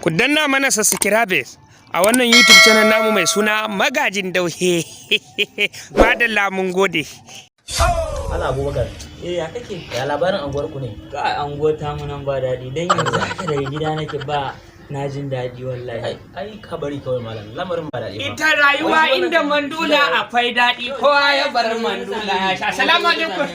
Ku danna mana subscribe a wannan YouTube channel namu mai suna Magajin Dauhe. Madalla, mun gode. Ana Abubakar, Eh, ya kake? ya labarin anguwar ku ne? Ka anguwar tamu nan ba daɗi, dan yanzu haka daga gida nake, ba na jin daɗi wallahi. Ai, ai ka bari kawai malam, lamarin ba daɗi ba. Ita rayuwa inda mandula akwai daɗi, kowa ya bar mandula ya sha. Salamu alaikum.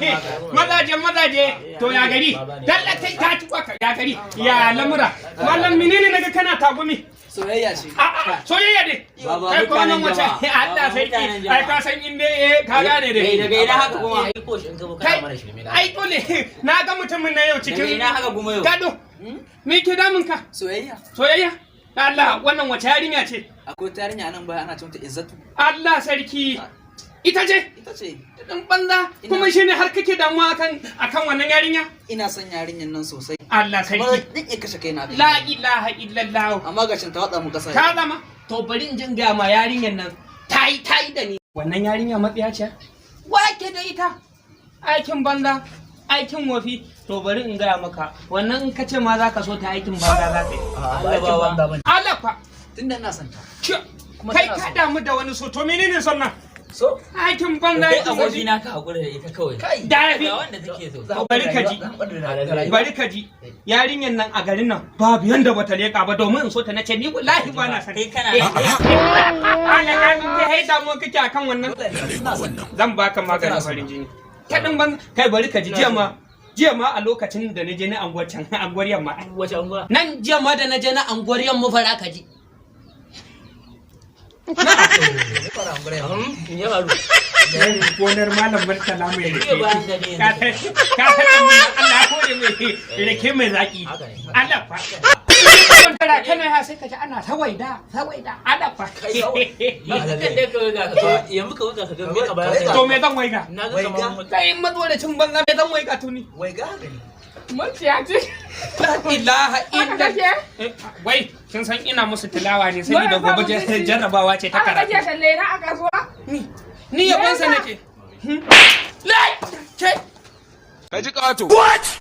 Mazaje, mazaje, to ya gari? Dalla kai ta ci kwaka, ya gari? Ya lamura? Mallam, menene naga kana tagumi? Soyayya ce. A'a, soyayya ne. Baba, Kai ko wannan mutanen wace? jama'a. Allah Baba, sarki. mutanen Ai jama'a. ka san inda eh ka gane dai. Eh, daga ina haka kuma? Ai ko shi in ka zo Kai, kana mana shirme na. ai dole na ga mutumin na yau Daga cikin ina haka kuma yau? Gado. Me ke damun ka? Soyayya. Soyayya? Allah, wannan wace yarinya ce? Akwai wata yarinya nan baya, ana ce mata Izzatu. Allah sarki. Ita ce? Ita ce. Dan banza, kuma shine har kake damuwa akan wannan yarinya? Ina son yarinyar nan sosai. Allah Kamar sarki. duk ya kashe kaina kai. La ilaha illallah. Amma gashin ta watsa mu kasa. Ka zama to bari in jin ga ma yarinyar nan tayi tayi da ni. Wannan yarinya matsiya ce? Wake da ita. Aikin banza, aikin wofi. To bari in gaya maka, wannan in ka ce ma za ka so ta, aikin banza za ka yi. A'a, ba aikin banza bane. Allah fa. Tunda ina son ta. Kuma Kai tana ka so. damu da wani so, to menene son nan? So, Aikin banza, Kai aikin wofi. abokina, ka haƙura da ita kawai. Kai. Da yafi. Ga wanda take so. To bari ka ji. Rayuwa. Bari ka ji, yarinyar nan a garin nan babu yanda bata leka ba domin in so ta. Nace ni wallahi ba na san Kai kana Allah ka kai hai damuwa kake akan wannan. Ina son ta. Zan baka maganin farin jini kadin ban. Kai, bari ka ji, jiya ma a lokacin da na je na anguwar can, anguwar yamma. Wace anguwa? Nan jiya ma da na je na anguwar yamma, fara ka ji. Fara angure yamma. Me ya faru? Gonar Malam Murtala mai rake. Iya, bayan gari Ka yanzu. san Allah ya kore mai rake mai zaki. Haka ne. Allah fa. Tara kana ya sai ka ji ana sawaida sawaida, Allah fa. Yanzu kan dai ka waiga ka To ga. yanzu ka wuka ka ga me ka bayar. To me zan waiga? Na ga kamar Kai matsoracin banza, me zan waiga tuni? Wai ga haka ne. Maciya ce. La ilaha illa. Wai, kin san ina musu tilawa ne saboda gobe jarrabawa ce ta Aka kake karatu. kalle na a kasuwa? Ni yabonsa nake. La ke Ka ji ƙato. What?